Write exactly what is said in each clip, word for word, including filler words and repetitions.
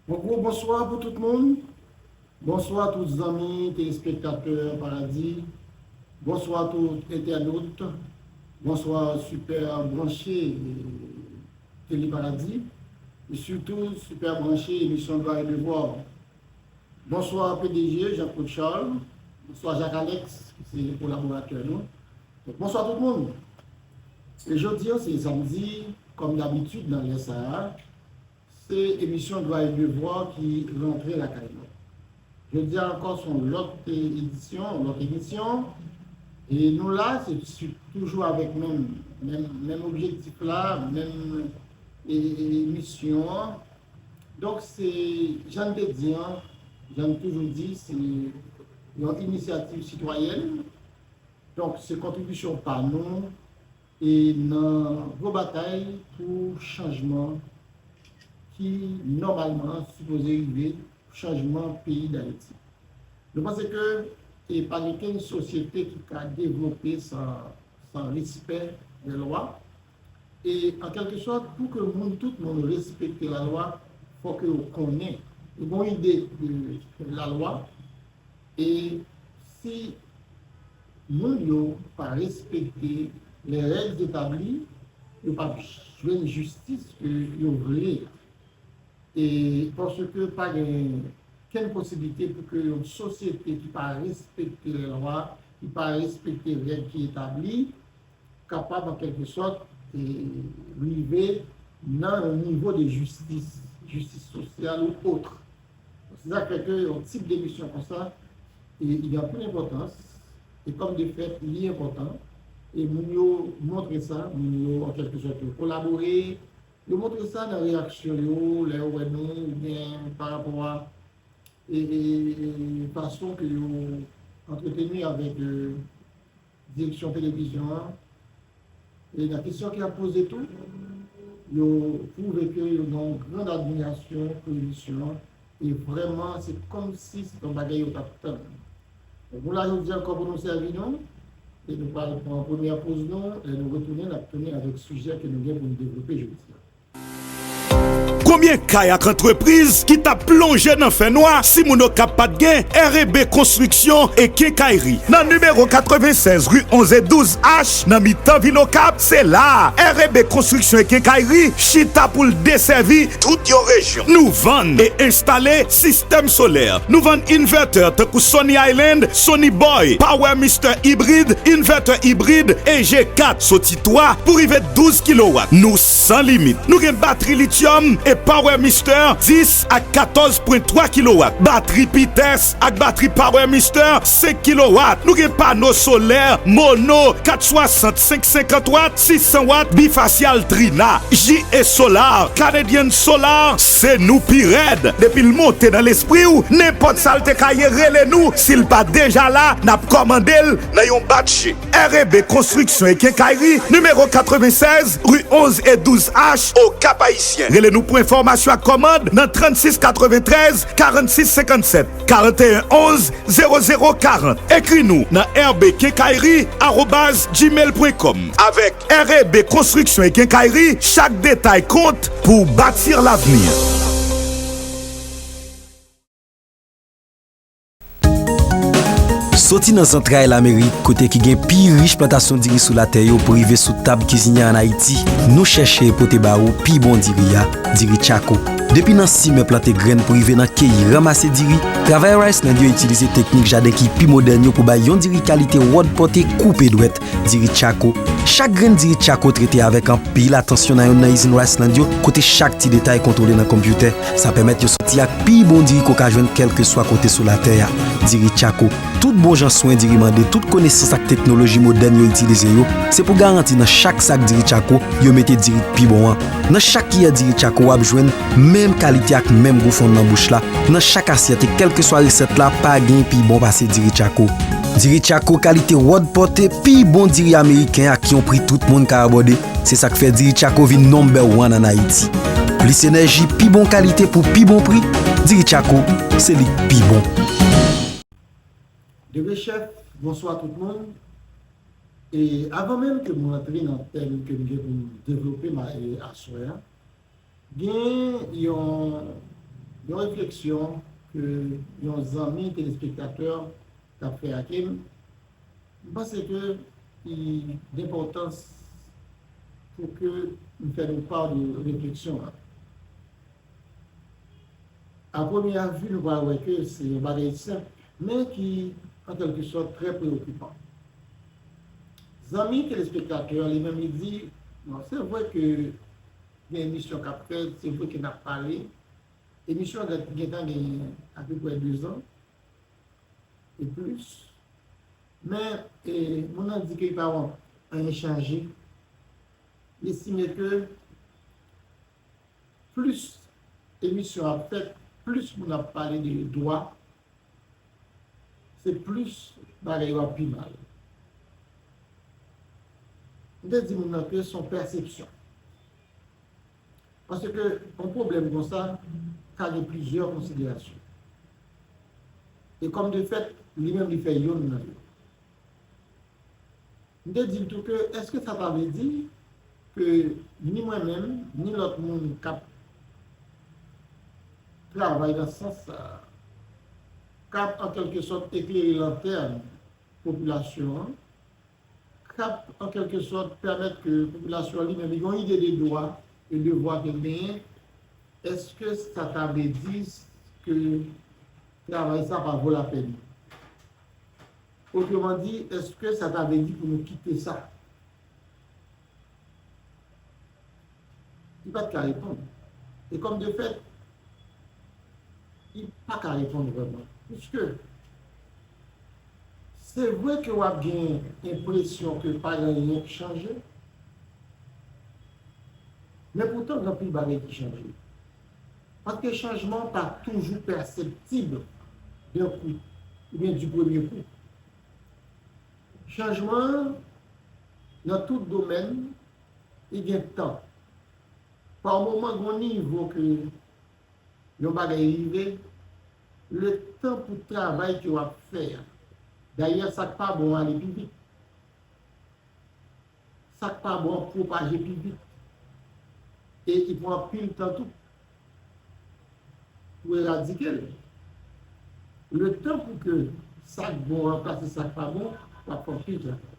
Yon gwo bonswa pou tout moun. Bonswa tout zanmi telespektatè Paradi. Bonswa tout entènot. Bonswa Super Branché Télé Paradi. E sitou Super Branché emisyon Dwa e Devwa. Bonswa P D G Jean-Claude Charles. Bonswa Jacques Alex, ki se kolaboratè nou. Donk, bonswa tout moun. E jodi a, se samdi, kòm dabitid nan lè sa a, se emisyon Dwa e Devwa ki rantre lakay nou. Jodi a ankò, se yon lòt edisyon, yon lòt emisyon. E nou la, se, se toujou avèk menm, menm, menm objektif la, menm e, e, misyon an. Donk, se, jan n te di an, jan n toujou di, se yon inisyativ sitwayèn. Donk, se kontribisyon pa nou e nan gwo batay pou chanjman ki nòmalman sipoze rive, chanjman peyi Dayiti. Nou panse ke e pa gen okenn sosyete ki ka devlope san, san respè dè lwa. E an kèlke sòt, pou ke moun, tout moun respekte lalwa, fò ke yo konnen, yo gen yon ide de lalwa. E si moun yo pa respekte les règles établies, yo p ap jwenn jistis ke yo vle a. E paske pa gen kenn posiblite pou ke yon sosyete ki pa respekte lalwa, ki pa respekte règ ki etabli, kapab, an kèlke sòt, e, rive nan yon nivo de jistis, jistis sosyal ou ot. Se sa k fè ke yon tip de misyon konsa, e, li gen anpil enpòtans, e kòm de fèt, li enpòtan, e moun yo montre sa, moun yo, an kèlke sòt, yo kolabore, yo montre sa nan reyaksyon yo, lè yo wè nou, oubyen pa rapò a, e, e, e, fason ke yo antreteni avèk, e, direksyon televizyon an, e nan kesyon ki ap poze tou, yo twouve ke yo gen yon grann admirasyon pou emisyon an, e vrèman, se kòmsi se yon bagay yo t ap tann. Donk, nou la jodi ankò pou nou sèvi nou, e nou pral pran premyè poz nou, lè nou retounen, n ap tounen avèk sijè ke nou gen pou nou devlope jodi a. Konbyen kay ak antrepriz ki t ap plonje nan fènwa si moun Okap pa t gen R E B Konstriksyon e Kenkayri? Nan nimewo katrevennsèz ri onz e douz H, nan mitan vil Okap, se la a R E B Konstriksyon e Kenkayri chita pou l desèvi tout yon rejyon. Nou vann e enstale sistèm solè. Nou vann invètè tankou Sunny Island, Sunny Boy, Power Mister ibrid, invètè ibrid E G kat, soti twa pou rive douz kilowat. Nou san limit. Nou gen batri lityòm e Power Mister dis ak katòz pwen twa kilowat, batri P T S ak batri Power Mister senk kilowat. Nou gen pano solè mono kat swasant, senk senkant wat, sis san wat, bifasyal Trina. J E Solar, Canadian Solar, se nou pi rèd. Depi l monte nan lespri w, nenpòt sa l te ka ye, rele nou. Si l pa deja la, n ap kòmande l nan yon batch. R E B Konstriksyon e Kenkayri, nimewo katrevennsèz, ri onz e douz H, Okap Ayisyen. Rele nou pou enfòmasyon ak kòmand nan trannsis katreventrèz, karannsis senkannsèt, karanteyen onz, zewo zewo karant. Ekri nou nan R B Kenkayri arobaz gmail pwen kòm. Avèk R E B Konstriksyon e Kenkayri, chak detay kont pou w bati lavenir. Soti nan zantray Lamerik, kote ki gen pi rich plantasyon diri sou latè yo, pou rive sou tab kizinye ann Ayiti, nou chèche e pote ba ou pi bon diri a, diri Tchako. Depi nan simen, plante grenn pou rive nan keyi, ranmase diri, travayè Riceland yo itilize teknik jaden ki pi modèn yo pou bay yon diri kalite wòdpòte, koupe dwèt, diri Tchako. Chak grenn diri Tchako trete avèk anpil atansyon nan yonn nan izin Riceland yo, kote chak ti detay kontwole nan konpyoutè. Sa pèmèt yo soti ak pi bon diri ke w ka jwenn kèlkeswa kote sou latè a. Diri Tchako. Tout bon jan swen diri mande, tout konesans ak teknoloji modèn yo itilize yo, se pou garanti nan chak sak diri Tchako, yo mete diri k pi bon an. Nan chak kiyè diri Tchako, w ap jwenn menm kalite ak menm gou fonn nan bouch la. Nan chak asyèt e kèlkeswa resèt la, pa gen pi bon pase diri Tchako. Diri Tchako kalite wòdpòte, pi bon diri ameriken ak yon pri tout moun ka abòde. Se sa k fè diri Tchako vin number one ann Ayiti. Plis enèji, pi bon kalite pou pi bon pri, diri Tchako, se li k pi bon. Diri chèf, bonswa tout moun. E avan menm ke m rantre nan tèm ke m gen pou m devlope aswè a, gen yon, Yon refleksyon ke yon zanmi telespektatè t ap fè ak m, m panse ke li d enpòtans pou ke m fè nou pa de refleksyon an. A premye vi, nou pral wè ke se yon bagay senp, men ki, an kèlke sòt, trè preokipan. Zanmi telespektatè an, li menm, li di, bon, se vre ke gen emisyon k ap fèt, se vre ke n ap pale. Emisyon an gen, gentan gen apeprè de zan e plis. Men, e, moun nan di ke li pa wè anyen chanje. Li estime ke plis emisyon ap fèt, plis moun ap pale de dwa, se plis bagay yo ap pi mal. M te di moun nan ke se yon pèsepsyon. Paske yon pwoblèm konsa ka gen plizyè konsiderasyon. E kòm de fèt, li menm li fè yonn nan yo. M te di l tou ke, èske sa ta vle di ke ni mwen menm, ni lòt moun k ap travay nan sans sa a, k ap, an kèlke sòt, eklere lantèn popilasyon an, k ap, an kèlke sòt, pèmèt ke popilasyon an li menm li gen yon ide de dwa e devwa ke l genyen, èske sa ta vle di ke travay sa pa vo lapèn? Otreman di, èske sa ta vle di pou nou kite sa? Li pa t ka reponn. E kòm de fèt, li pa ka reponn vrèman. Piske se vre ke w ap gen enpresyon ke pa gen anyen k chanje, men poutan gen anpil bagay ki chanje. Paske chanjman an pa toujou pèseptib d'un coup oubyen du premier coup. Chanjman an, nan tout domèn, li gen tan. Pa moman, gen yon nivo ke yon bagay rive, letan pou travay ke w ap fè a. Dayè, sa k pa bon ale pi vit. Sa k pa bon an pwopaje pi vit. E li pran anpil tan tou pou eradike l. Letan pou ke sa k bon ranplase sa k pa bon, w ap fè anpil travay.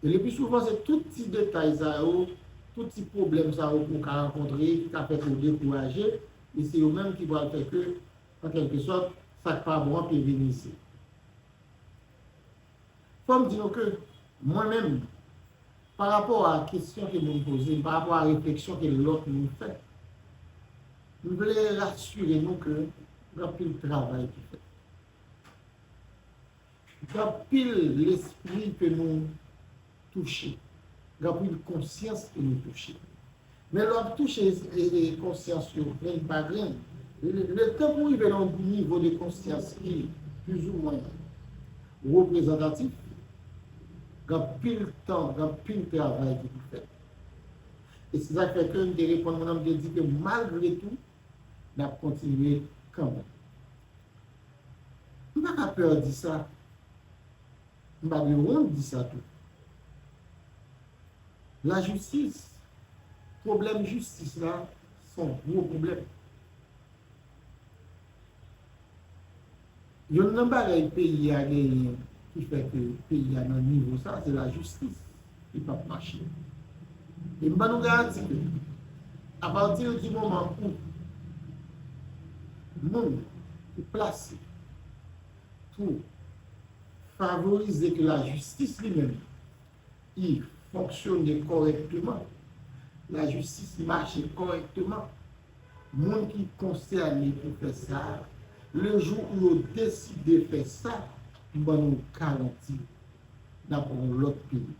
E le pli souvan, se tout ti detay sa yo, tout ti pwoblèm sa yo ke w ka rankontre, ki ka fè ke w dekouraje, e se yo menm ki pral fè ke, an kèlke sòt, sa k pa bon an pevenize. Fò m di nou ke mwen menm, pa rapò a kesyon ke moun poze m, pa rapò a refleksyon ke lòt moun fè, m vle rasire nou ke gen anpil travay ki fèt. Gen anpil lespri ke nou touche. Gen anpil konsyans ke nou touche. Men lè w ap touche, e, e, konsyans yo, grenn pa grenn, le, letan pou w rive nan yon nivo de konsyans ki plizoumwen reprezantatif, gen anpil tan, gen anpil travay ki pou fèt. E se sa k fè ke m te reponn moun nan, m te di ke malgre tou, n ap kontinye kanmenm. M pa ka pè di sa. M pa gen wont di sa tou. Lajistis, pwoblèm jistis la, se yon gwo pwoblèm. Youn nan bagay peyi a genyen ki fè ke peyi a nan nivo sa, se lajistis ki p ap mache. E m ban nou garanti ke, apati di moman ou moun ki plase pou favorize ke lajistis li menm, li fonksyone kòrèkteman, lajistis mache kòrèkteman, moun ki konsène pou fè sa, le jou ou yo deside fè sa, m ban nou garanti, n ap yon lòt peyi.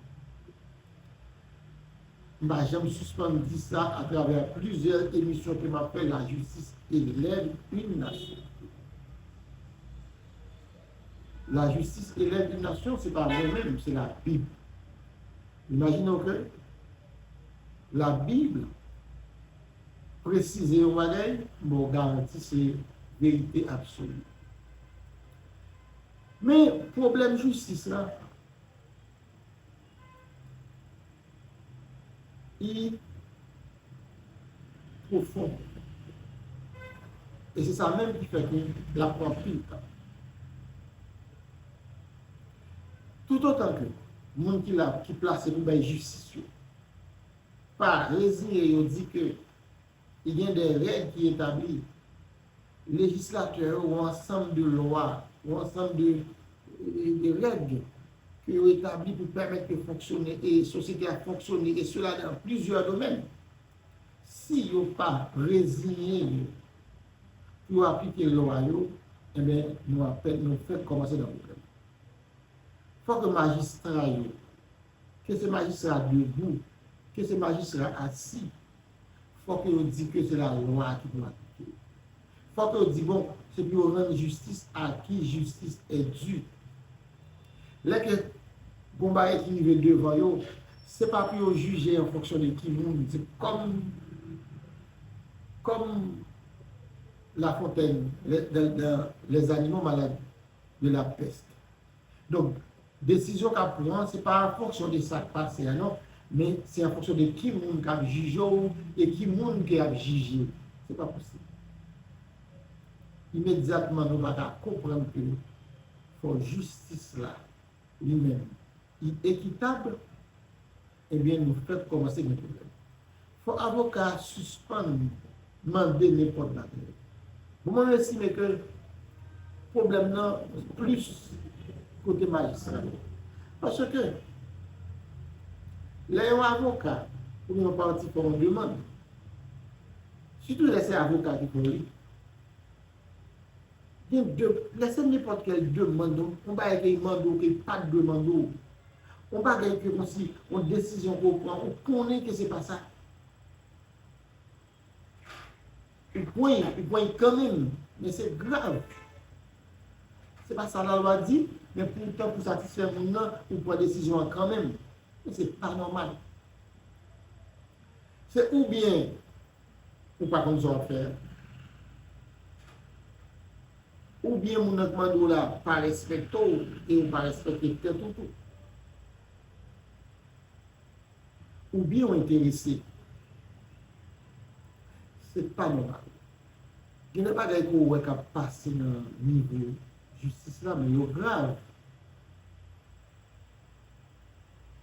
M pa janm sispann di sa atravè plizyè emisyon ke m ap fè, lajistis elève yon nasyon. Lajistis elève yon nasyon, se pa mwen menm, se Labib. Imajine w ke Labib presize yon bagay, m ba w garanti se verite absoli. Men pwoblèm jistis la, li pwofon. E se sa menm ki fè ke l ap pran anpil tan. Toutotan ke moun ki la, ki plase pou bay jistis yo, pa reziye yo di ke li gen de règ ki etabli, lejislatè yo, yon ansanm de lwa, yon ansanm de, de règ ke yo etabli pou pèmèt ke fonksyone, e sosyete a fonksyone, e sela dan plizyè domèn. Si yo pa reziye yo pou yo aplike lwa yo, enben, nou apèn, nou fèk kòmanse nan pwoblèm. Fò ke majistra yo, ke se majistra debou, ke se majistra asi, fò ke yo di ke se lalwa ki pou aplike. Fò ke yo di, bon, se pou yo rann jistis a qui justice est due. Lè ke gon bagay ki rive devan yo, se pa pou yo jije an fonksyon de ki moun, se kòm, kòm La Fontaine, le, dans, dans Les animaux malades de la peste. Donk, desizyon k ap pran, se pa an fonksyon de sa k pase a, non, men se an fonksyon de ki moun k ap jije w e ki moun ke y ap jije. Se pa posib. Imedyatman, nou pa ka konprann ke fò jistis la, li menm, li ekitab, ebyen, nou fèk kòmanse gen pwoblèm. Fò avoka a sispann mande nenpòt bagay. Bon, mwen estime ke pwoblèm nan plis kote majistra yo. Paske lè yon avoka oubyen yon pati fè yon demann, sitou lè se avoka ki fè li, gen de, lè se nenpòt kèl demann, yon, yon bagay ke l mande w, ke l pa t dwe mande w, yon bagay ke kòmsi, yon desizyon ke w pran, ou konnen ke se pa sa. Ou pran l, ou pran l kanmenm, men se grav. Se pa sa lalwa di, men poutan pou satisfè moun nan, ou pran desizyon an kanmenm. Men se pa nòmal. Se oubyen ou pa konn sa w ap fè a, oubyen moun nan k mande w la pa respekte w e ou pa respekte tèt ou tou. Oubyen w enterese. Se pa nòmal. Gen de bagay ke w wè k ap pase nan nivo jistis la, men yo grav.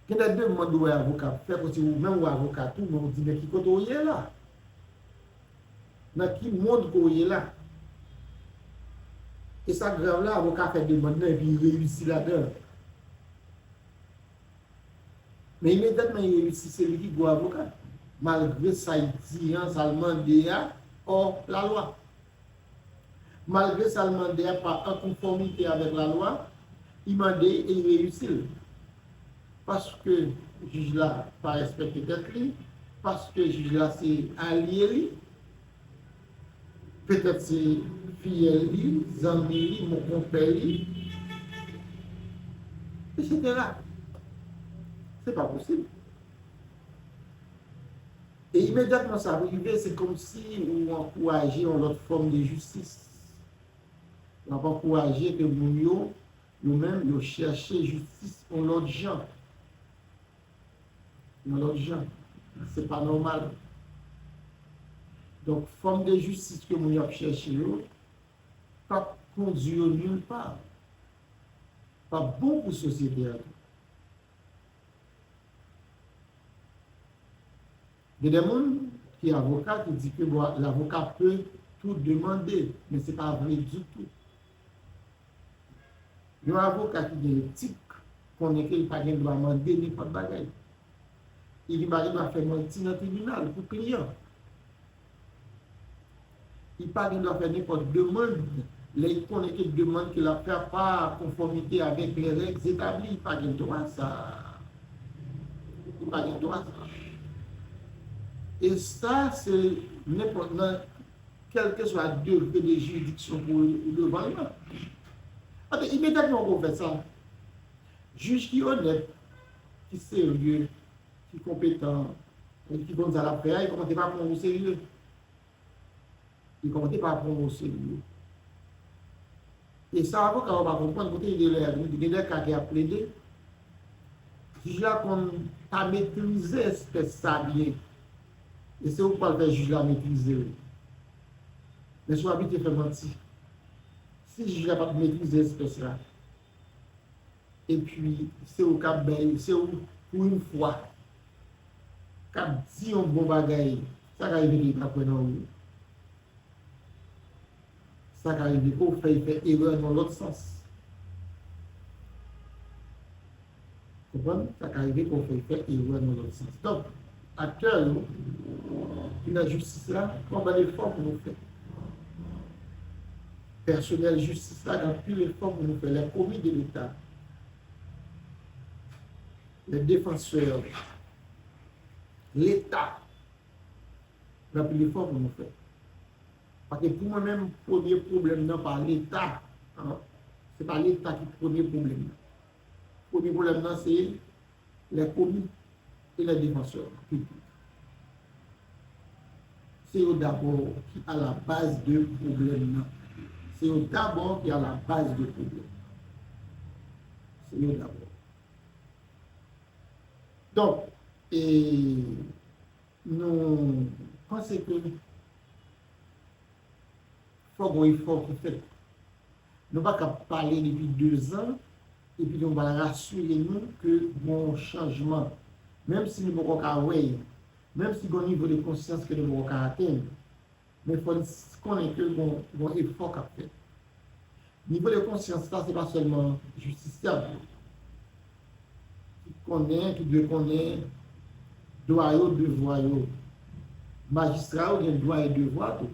Gen de demann ou wè avoka ap fè, kòmsi ou menm ou avoka tou, men ou di, men ki kote w ye la? Nan ki mond ke w ye la? E sa k grav la, avoka fè demann nan epi li reyisi ladan l. Men imedyatman li reyisi, se li ki gwo avoka. Malgre sa l di an, sa l mande a, hors la loi. Malgre sa l mande a pa an konfòmite avèk lalwa, li mande e li reyisi l. Paske jij la pa respekte tèt li, paske jij la se alye li, petèt se fiyèl li, zanmi li, mon konpè li, etsetera. Se pa posib. E imedyatman sa rive, se kòmsi ou ankouraje yon lòt fòm de jistis. W ap ankouraje ke moun yo, yo menm, yo chèche jistis yon lòt jan. Yon lòt jan. Se pa nòmal. Donk, fòm de jistis ke moun yo ap chèche yo, p ap kondui yo nil pa. P ap bon pou sosyete a tou. Gen de moun ki avoka ki di ke, bon, l'avocat peut tout demander, men se pa vre ditou. Yon avoka ki gen etik konnen ke li pa gen dwa mande nenpòt bagay. Li pa gen dwa fè manti nan tribinal pou kliyan. Li pa gen dwa fè nenpòt demann lè li konnen ke demann ke l ap fè a pa an konfòmite avèk les règles établies. Li pa gen dwa sa. Li pa gen dwa sa. E sa, se nenpòt nan kèlkeswa degre de jiridiksyon ke w devan l lan. Paske imedyatman ke w fè sa, jij ki onèt, ki serye, ki konpetan, ki konn sa l ap fè a, li kòmanse pa pran w oserye. Li kòmanse pa pran w oserye. E sa avoka yo pa konprann, kote li gen lè, gen de ka ke y ap plede, jij la konn pa metrize espès sa byen. E se ou k pral fè jij la metrize l. Men si w abitye fè manti, si jij la p ap metrize espès la, epi se ou k ap bay, se ou, pou yon fwa, k ap di yon bon bagay, sa ka rive ke li pa kwè nan ou. Sa ka rive ke w fè l fè erè nan lòt sans. Konprann? Sa ka rive ke w fè l fè erè nan lòt sans. Donk, aktè yo ki nan jistis la, gen anpil efò pou nou fè. Pèsonèl jistis la, gen anpil efò pou nou fè. Les commis de l'État, les défenseurs, Leta, gen anpil efò pou nou fè. Paske pou mwen menm, premye pwoblèm nan pa Leta. Se pa Leta ki premye pwoblèm nan. Premye pwoblèm nan se les commis et les défenseurs publics. Se yo dabò ki à la base de pwoblèm nan. Se yo dabò ki à la base de pwoblèm nan. Se yo dabò. Donk, e, nou panse ke fò gon efò ki fèt. Nou pa ka pale depi dezan epi nou pa rasire nou ke gon chanjman. Menm si nou poko ka wè l, menm si gon nivo de konsyans ke nou poko ka atenn, men fò n konnen ke gon, gon efò k ap fèt. Nivo de konsyans la, se pa sèlman jistisyab yo ki konnen, ki dwe konnen dwa yo, devwa yo. Majistra yo gen dwa e devwa tou.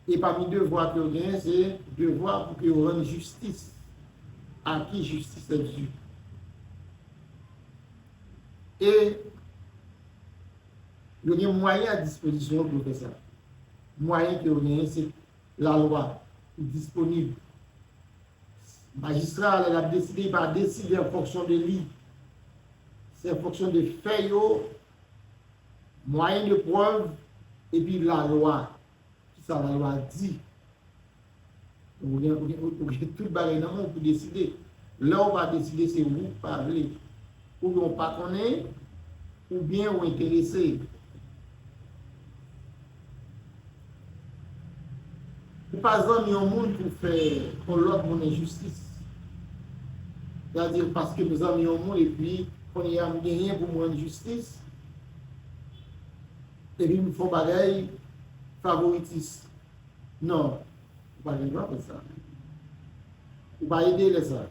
E pami devwa ke yo genyen, se devwa pou ke yo rann jistis à qui justice est due. E yo gen mwayen a dispozisyon yo pou yo fè sa. Mwayen ke yo genyen, se lalwa ki disponib. Majistra a, lè l ap deside, li pa deside an fonksyon de li. Se an fonksyon de fè yo, mwayen de prèv, epi lalwa. Kisa lalwa di? Ou gen, ou gen, ou gen tout bagay nan men w pou deside. Lè w pa deside, se ou k pa vle. Oubyen w pa konnen, oubyen w enterese. Ou pa zanmi yon moun pou fè yon lòt moun enjistis. Sètadi, paske m zanmi yon moun epi kounye a m genyen pou m rann jistis, epi m fè yon bagay favoritis. Non, ou pa gen dwa fè sa. Ou pa ede lè sa.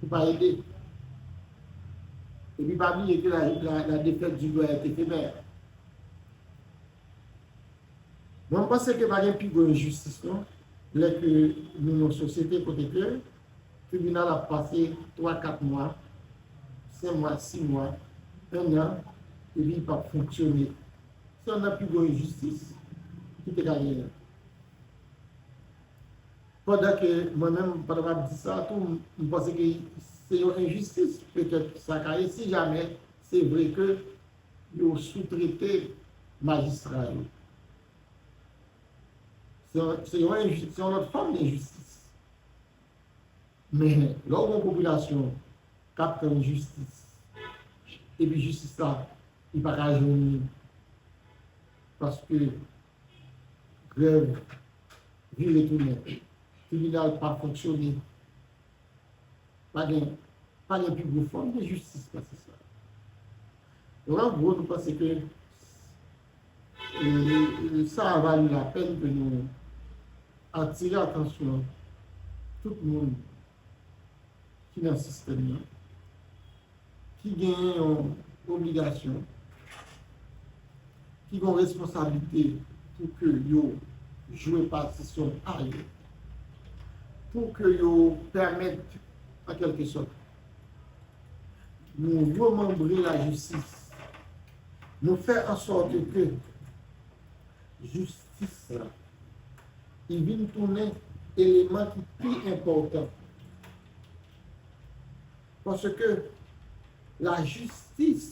Ou pa ede. Epi pa bliye ke la, la, la défaite du doigt est éphémère. Mwen, m panse ke pa gen pi gwo enjistis, non, lè ke nou nan yon sosyete kote ke tribinal ap pase twa, kat mwa, senk mwa, sis mwa, en an, epi li p ap fonksyone. Se youn nan pi gwo enjistis ki te ka genyen. Pandan ke mwen menm, pandan m ap di sa tou, m, m panse ke se yon enjistis, petèt sa ka ye, si jamè se vre ke yo soutrete majistra yo. Se yon, se yon enji-, se yon lòt fòm de jistis. Men, lè w gen yon popilasyon k ap tann jistis, epi jistis la, li pa ka jwenn li, paske grèv vire tounen, tribinal pa fonksyone, pa gen, pa gen pi gwo fòm de jistis pase sa. Donk, an gwo, nou panse ke, e, e, sa a vali lapèn ke nou atire atansyon tout moun ki nan sistèm nan, ki genyen yon obligasyon, ki gen yon responsablite pou ke yo jwe patisyon pa yo, pou ke yo pèmèt, an kèlke sòt, nou remanbre lajistis, nou fè an sòt ke jistis la, li vin tounen eleman ki pi enpòtan. Paske lajistis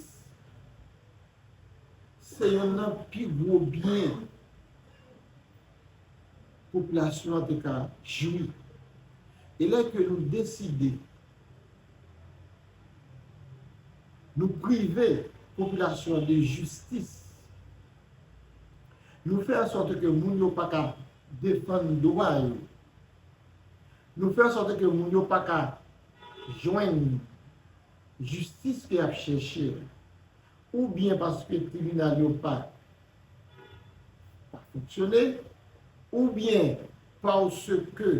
se youn nan pi gwo byen popilasyon an te ka jwi. E lè ke nou deside, nou prive popilasyon an de jistis, Nou fè ansòt ke moun yo pa ka defann dwa yo. Nou fè ansòt ke moun yo pa ka jwenn jistis ke y ap chèche. Oubyen paske tribinal yo pa, pa fonksyone, oubyen paske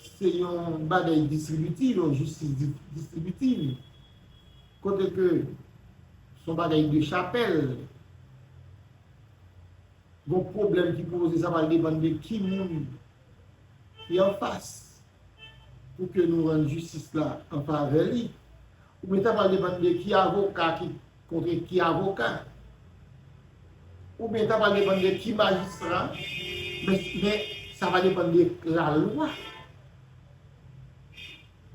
se yon bagay distribitiv, yon jistis di-, distribitiv, kote ke se yon bagay de chapèl. Gon pwoblèm ki poze, sa pral depann de ki moun ki anfas pou ke nou rann jistis la an favè li. Oubyen sa pral depann de ki avoka ki kontre ki avoka. Oubyen sa pral depann de ki majistra, men, men sa va depann de lalwa.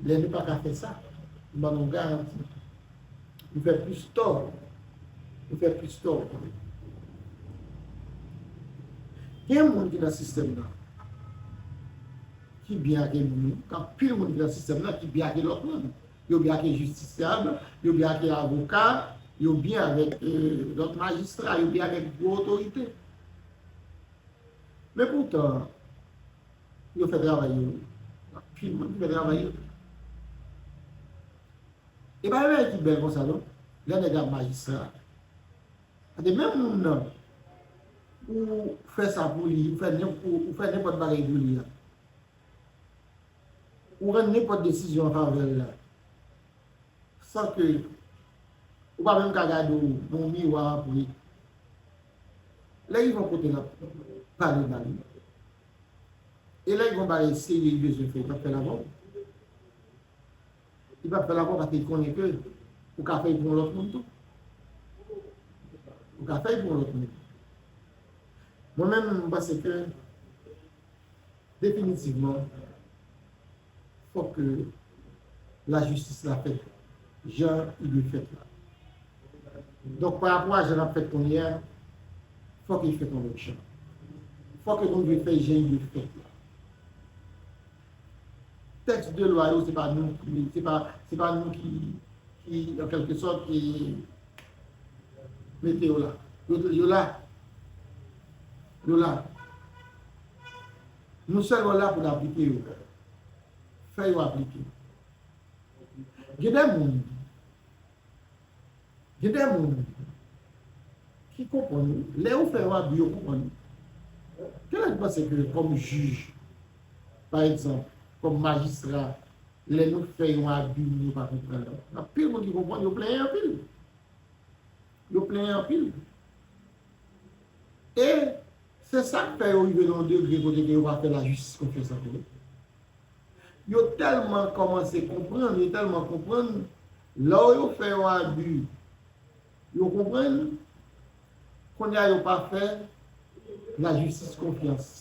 Lè nou pa ka fè sa, m ban nou garanti, nou fè plis tò. Nou fè plis tò. Gen moun ki nan sistèm nan ki byen ake moun yo, gen anpil moun ki nan sistèm nan ki byen ake lòt moun. Yo byen ake jistisyab, yo byen ake avoka, yo byen avèk, euh, lòt majistra, yo byen avèk gwo otorite. Men poutan, yo fè travay yo. Anpil moun ki fè travay yo. E pa yon bagay ki bèl konsa, non. Lè nèg la majistra. Gade, menm moun nan, ou fè sa pou li, ou fè nenp-, ou, ou fè nenpòt bagay pou li a. Ou rann nenpòt desizyon an favè l la. San ke ou pa menm ka gade w nan yon miwa apre. Lè rive yon kote l ap pale mal. E lè gen yon bagay serye li bezwen fè, li p ap fè l avè w. Li p ap fè l avè w paske li konnen ke ou ka fè l pou yon lòt moun tou. Ou ka fè l pou yon lòt moun. Mwen menm, m panse ke definitivman, fòk ke lajistis la fèt jan li dwe fèt la. Donk, pa rapò a jan l ap fèt kounye a, fòk li fèt yon lòt jan. Fòk ke nou dwe fè jan li dwe fèt la. Tèks de lwa yo, se pa nou ki, se pa, se pa nou ki, ki, an kèlke sòt, ki mete yo la. Yo, yo la. Yo la. Nou sèlman la pou n aplike yo. Fè yo aplike. Gen de moun, gen de moun ki konprann, lè yo fè yon abi, yo konprann. Kilè ki panse ke kòm jij, pa egzanp, kòm majistra, lè nou fè yon abi, moun yo pa konprann? Anpil moun ki konprann, yo plenyen anpil. Yo plenyen anpil. E se sa k fè yo rive nan yon degre kote ke yo pa fè lajistis konfyans ankò. Yo tèlman kòmanse konprann, yo tèlman konprann, lè yo fè yon abi, yo konprann, kounye a yo pa fè lajistis konfyans.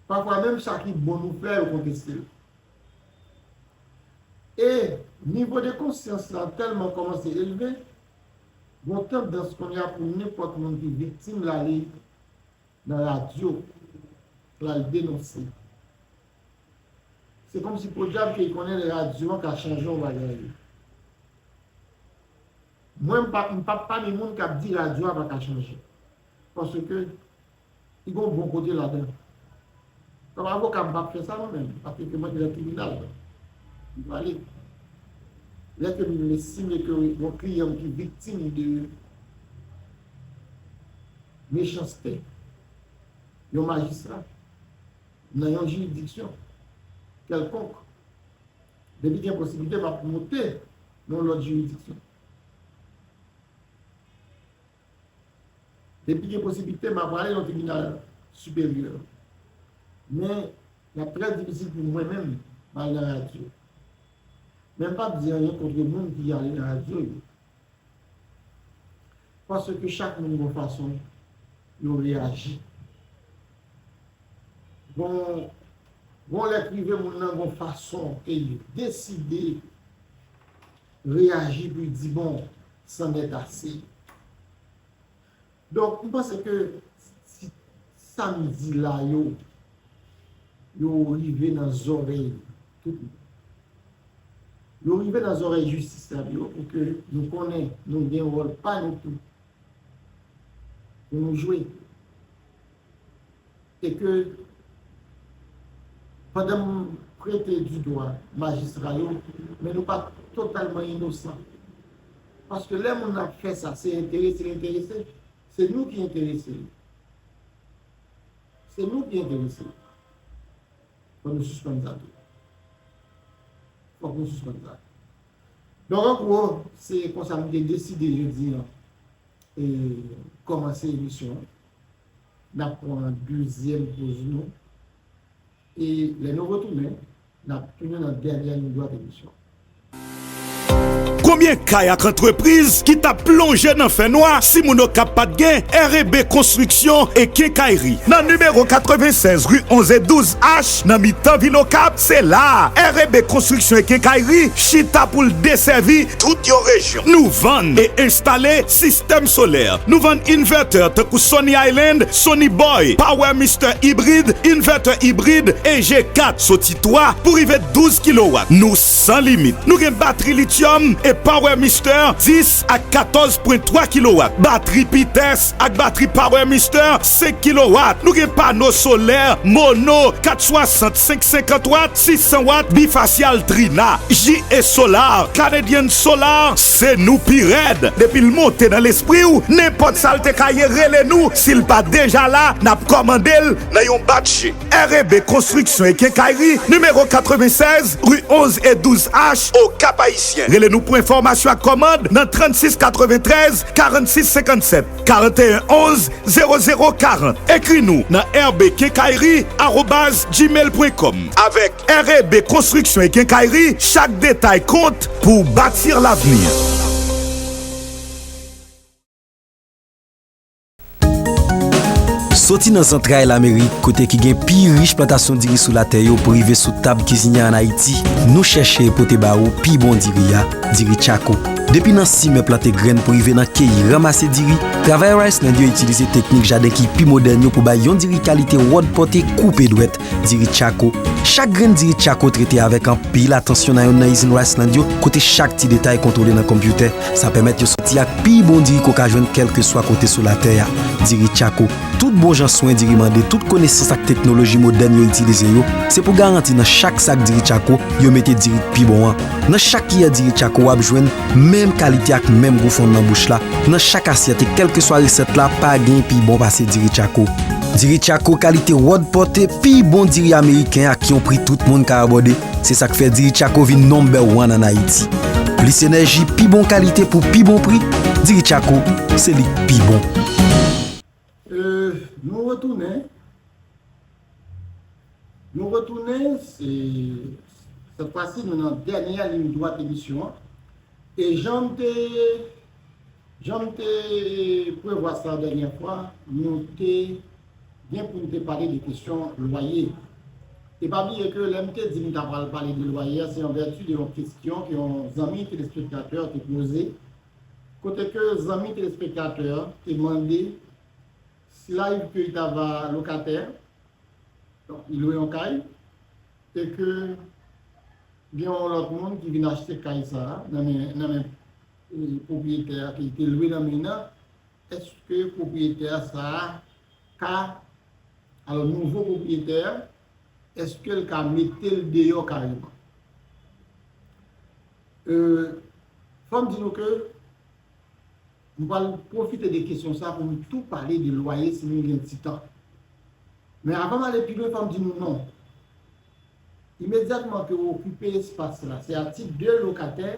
Pafwa menm sa ki bon nou fè, yo konteste l. E nivo de konsyans la tèlman kòmanse elve, gon tandans kounye a pou nenpòt moun ki viktim l ale nan radyo, l al denonse. Se kòmsi podyab ke l konnen radyo an ka chanje yon bagay. Mwen, m pa, m p ap pami moun k ap di radyo a pa ka chanje. Paske li gen yon bon kote ladan. Kòm avoka, m p ap fè sa mwen menm, paske mwen te nan tribinal. M pale. Lè ke m estime ke yon kliyan m ki viktim de mechanste yon majistra nan yon jiridiksyon kèlkonk, depi gen posiblite, m ap moute nan yon lòt jiridiksyon. Depi gen posiblite, m ap prale nan tribinal siperyè. Men, l ap trè difisil pou mwen menm, m al nan radyo. Men m p ap di anyen kont moun ki ale nan radyo yo. Paske chak moun gon fason yo reyaji. Bon, bon lè k rive moun nan gon fason ke li deside reyaji pou l di, bon, c'en est assez. Donk, m panse ke si sa m di la yo, yo rive nan zòrèy tout moun. Yo rive nan zòrèy jistisyab yo pou ke nou konnen nou gen wòl pa nou tou. pou nou jwe. E ke pandan m prete di dwa majistra yo, men nou pa totalman inosan. Paske lè moun ap fè sa, se enterese l enterese, se nou ki enterese l. Se nou ki enterese l. Fò nou sispann sa tou. Fòk nou sispann sa. Donk, an gwo, se konsa m te deside jodi an e kòmanse emisyon an. N ap pran dezyèm poz nou. E lè nou retounen, n ap tounen nan dènyè liy dwat emisyon an. Konbyen kay ak antrepriz ki t ap plonje nan fènwa si moun Okap pa t gen R E B Konstriksyon e Kenkayri? Nan nimewo katrevennsèz ri onz e douz H, nan mitan vil Okap, se la a R E B Konstriksyon e Kenkayri chita pou l desèvi tout yon rejyon. Nou vann e enstale sistèm solè. Nou vann invètè tankou Sunny Island, Sunny Boy, Power Mister ibrid, invètè ibrid E G kat, soti twa pou rive douz kilowat. Nou san limit. Nou gen batri lityòm e Power Mister dis ak katòz pwen twa kilowat, batri Pitès ak batri Power Mister senk kilowat. Nou gen pano solè mono kat swasant, senk senkant wat, sis san wat, bifasyal Trina. J E Solar, Canadian Solar, se nou pi rèd. Depi l monte nan lespri w, nenpòt sa l te ka ye, rele nou. Si l pa deja la, n ap kòmande l nan yon batje. R E B Konstriksyon e Kenkayri, nimewo katrevennsèz, ri onz e douz H, Okap Ayisyen. Rele nou pou enfòmasyon ak kòmand nan trannsis katreventrèz, karannsis senkannsèt, karanteyen onz, zewo zewo karant. Ekri nou nan R B Kenkayri arobaz gmail pwen kòm. Avèk R E B Konstriksyon e Kenkayri, chak detay kont pou w bati lavni. Soti nan zantray Lamerik, kote ki gen pi rich plantasyon diri sou latè yo, pou rive sou tab kizinyè ann Ayiti, nou chèche pote ba ou pi bon diri a, diri Tchako. Depi nan simen, plante grenn pou rive nan keyi, ranmase diri, travayè Riceland yo itilize teknik jaden ki pi modèn yo pou bay yon diri kalite wòdpòte koupe dwèt, diri Tchako. Chak grenn diri Tchako trete avèk anpil atansyon nan yonn nan izin Riceland yo, kote chak ti detay kontwole nan konpyitè. Sa pèmèt yo soti ak pi bon diri ke w ka jwenn kèlkeswa kote sou latè a. Diri Tchako. Tout bon jan swen diri mande, tout konesans ak teknoloji modèn yo itilize yo, se pou garanti nan chak sak diri Tchako, yo mete diri k pi bon an. Nan chak kiyè diri Tchako, w ap jwenn menm kalite ak menm gou fonn nan bouch la. Nan chak asyèt e kèlkeswa resèt la, pa gen pi bon pase diri Tchako. Diri Tchako kalite wòdpòte, pi bon diri ameriken ak yon pri tout moun ka abòde. Se sa k fè diri Tchako vin number one ann Ayiti. Plis enèji, pi bon kalite pou pi bon pri, diri Tchako, se li k pi bon. E, nou retounen. Nou retounen, se, sèt fwa si, nou nan dènyè liy dwat emisyon an. E jan m te, jan m te prevwa sa dènyè fwa, nou te gen pou n te pale de kesyon lwaye. E pa bliye ke lè m te di m ta pral pale de lwaye a, se an vèti de yon kesyon ke yon zanmi telespektatè te poze, kote ke zanmi telespektatè te mande si l arive ke li t ava lokatè, donk, li lwe yon kay, e ke gen yon lòt moun ki vin achte kay sa a nan men, nan men, e, pwopriyetè a ke li te lwe nan men nan, èske pwopriyetè sa a ka, alò, nouvo pwopriyetè a, èske l ka mete l deyò kareman? E, fò m di nou ke m pral pwofite de kesyon sa pou m tou pale de lwaye si nou gen ti tan. Men avan m ale pi lwen, fò m di nou non. Imedyatman ke w okipe espas la, se a tit de lokatè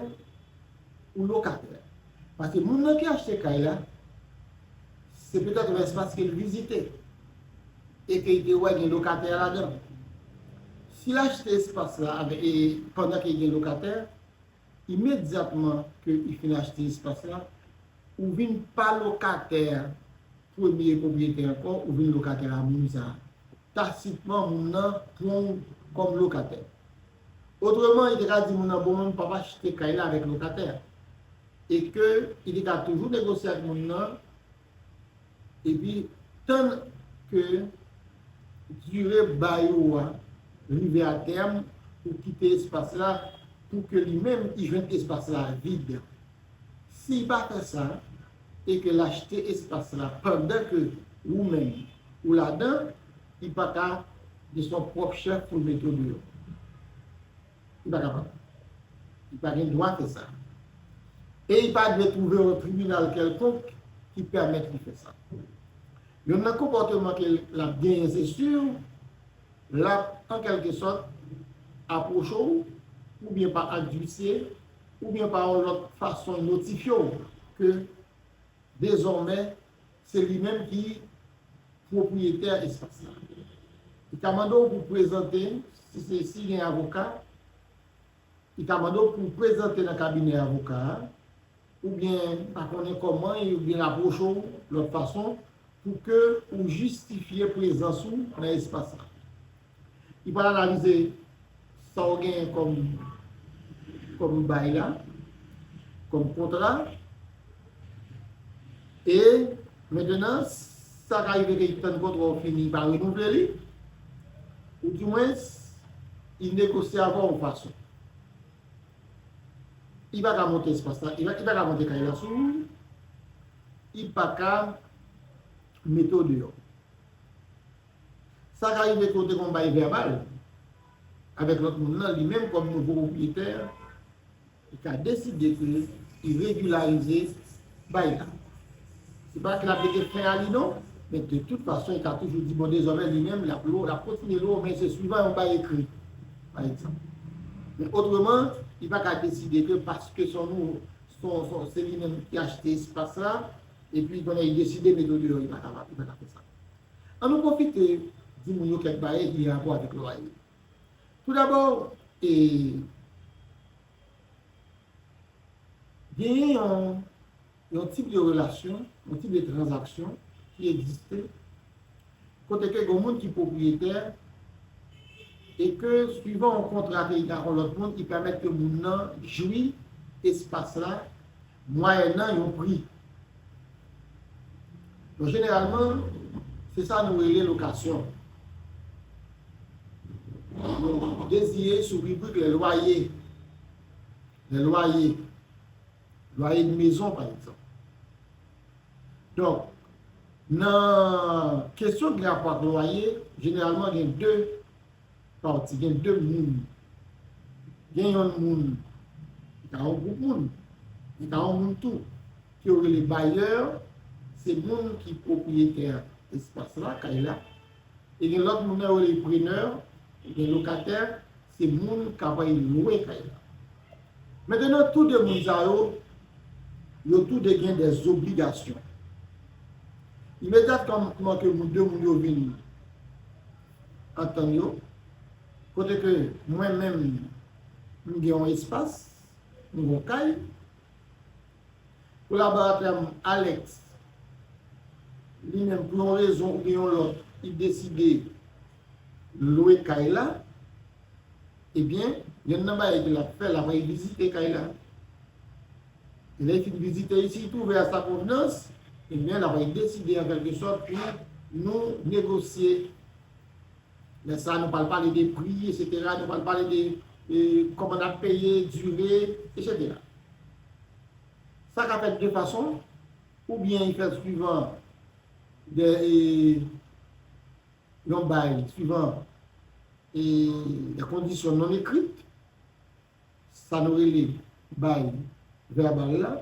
ou lokatè. Paske moun nan ki achte kay la, se petèt yon espas ke l vizite e ke l te wè gen lokatè ladan. Si l achte espas la avè, e pandan ke gen lokatè, imedyatman ke li fin achte espas la, ou vin pa lokatè premye pwopriyetè ankò, ou vin lokatè a moun sa a. Tasitman, moun nan pran w kòm lokatè. Otreman, li te ka di moun nan, "Bon, mwen, m p ap achte kay la avèk lokatè a." E ke li te ka toujou negosye ak moun nan, epi tann ke dire bay ou a rive a tèm, ou kite espas la pou ke li menm li jwenn espas la vid. Si li pa fè sa, e ke l achte espas la pandan ke ou menm ou ladan, li pa ka de son pwòp chèf pou l mete w deyò. Li pa kapab. Li pa gen dwa fè sa. E li pa dwe twouve yon tribinal kèlkonk ki pèmèt li fè sa. Youn nan konpòteman ke l ap genyen, se si, l ap, an kèlke sòt, apwoche w, oubyen pa advisye, oubyen pa yon lòt fason notifye w ke dezòmè, se li menm ki pwopriyetè espas la. Li ka mande w pou prezante, si se, si gen avoka, li ka mande w pou prezante nan kabinè avoka a, oubyen pa konnen kòman, oubyen apwoche w lòt fason, pou ke ou jistifye prezans ou nan espas la. Li pral analize sa w genyen kòm, kòm bay la, kòm kontra. E mentenan, sa ka rive ke li tann kontra w fini, li pa renouvle li, oudimwens, li negosye avè w yon fason. Li pa ka monte espas la, li pa, li pa ka monte kay la sou ou, li pa ka mete w deyò. Sa ka rive ke w te konn bay vèbal avèk lòt moun nan, li menm kòm nouvo pwopriyetè, li ka deside ke li regilarize bay la. Se pa ke l ap mete fen a li non, men de tout fason, li ka toujou di, bon, dezòmè, li menm, l ap lwe, l ap kontinye lwe, men se swivan yon bay ekri, pa egzanp. Men otreman, li pa ka deside ke paske se yon nou, se yon, se yon, se li menm ki achte espas la, epi kounye a li deside mete w deyò, li pa ka, li pa ka fè sa. An nou pwofite di moun yo kèk bagay ki gen rapò avèk lwaye. Toudabò, e, genyen yon, yon tip de relasyon, yon tip de tranzaksyon ki egziste, kote ke gen moun ki pwopriyetè e ke, swivan yon kontra ke li gen ak yon lòt moun, ki pèmèt ke moun nan jwi espas la mwayènan yon pri. Donk, jeneralman, se sa nou rele lokasyon. Nou deziye sou ribrik les loyers. Les loyers. Loyer de maison, pa egzanp. Donk, nan kesyon ki gen rapò ak lwaye, jeneralman, gen de pati, gen de moun. Gen yon moun, li ka yon gwoup moun, li ka yon moun tou, ke yo rele bayè, se moun ki pwopriyetè espas la, kay la. E gen lòt moun nan yo rele prenè, gen lokatè, se moun k ap al lwe kay la. Mentenan, tou de moun sa yo, yo tou de gen de zobligasyon. Imedyatman ke moun, de moun yo vin antann yo, kote ke mwen menm, m gen yon espas, m gen yon kay, kolaboratè m, Alex, li menm, pou yon rezon oubyen yon lòt, li deside lwe kay la, ebyen, yonn nan bagay ke l ap fè, l ap al vizite kay la. E lè l fin vizite, si l twouve a sa konvenans, ebyen, l ap al deside, an kèlke sòt, pou nou negosye. Lè sa a, nou pral pale de pri, etsetera. Nou pral pale de, e, kòman n ap peye, dire, etsetera. Sa ka fèt de fason, oubyen li fèt swivan de, e, yon bay, swivan, e, de kondisyon non ekrit, sa nou rele bay vèbal la,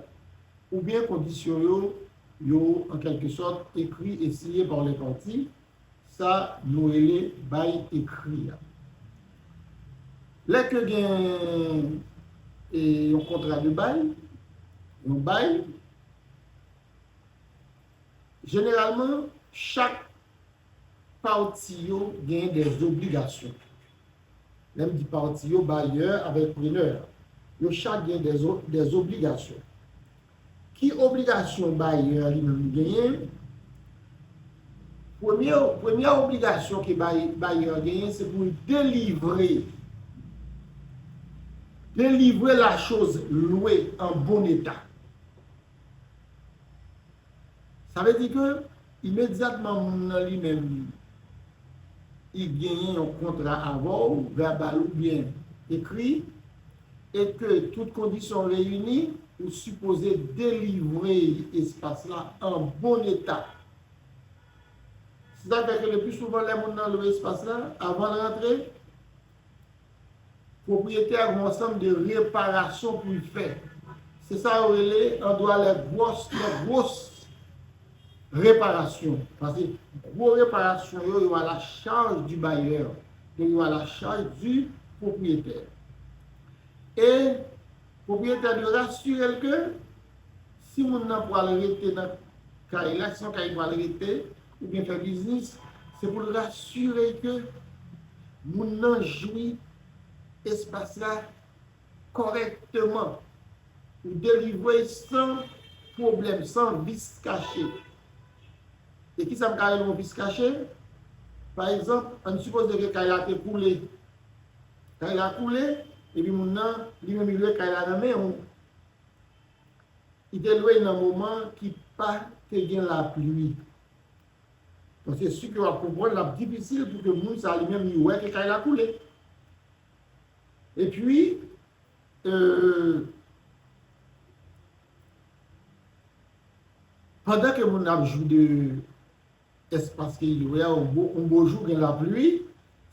oubyen kondisyon yo, yo, an kèlke sòt, ekri e siyen pa lè pati, sa nou rele bay ekri a. Lè ke gen, e, yon kontra de bay, yon bay, jeneralman, chak pati yo gen de zobligasyon. Lè m di pati yo, bayè avèk prenè, yo chak gen de zo-, de zobligasyon. Ki obligasyon bayè li menm li genyen? Premye, premye obligasyon ke bay-, bayè genyen, se pou l delivre, delivre la chose louée en bon état. Sa vle di ke imedyatman moun nan li menm, li genyen yon kontra avè w, vèbal oubyen ekri, e ke tout kondisyon reyini, ou sipoze delivre espas la an bon eta. Se sa k fè ke le pli souvan lè moun nan lwe espas la, avan l rantre, pwopriyetè a gen yon ansanm de reparasyon pou l fè. Se sa yo rele an dwa les grosses, les grosses réparations. Paske gwo reparasyon yo, yo à la charge du bailleur. Donk, yo à la charge du propriétaire. E pwopriyetè a dwe rasire l ke si moun nan pral rete nan kay la, si se yon kay li pral rete, oubyen fè biznis, se pou l rasire ke moun nan jwi espas la kòrèkteman. Ou delivre san pwoblèm, san vis kache. E kisa m ka rele yon vis kache? Pa egzanp, ann sipoze ke kay la te koule. Kay la koule, epi moun nan, li menm li lwe kay la nan men w. Li te lwe l nan moman ki pa te gen lapli. Donk, se si ke w ap konprann, l ap difisil pou ke moun sa li menm li wè ke kay la koule. Epi, euh, pandan ke moun nan ap jwi de espas ke li lwe a, yon bo, yon bo jou gen lapli,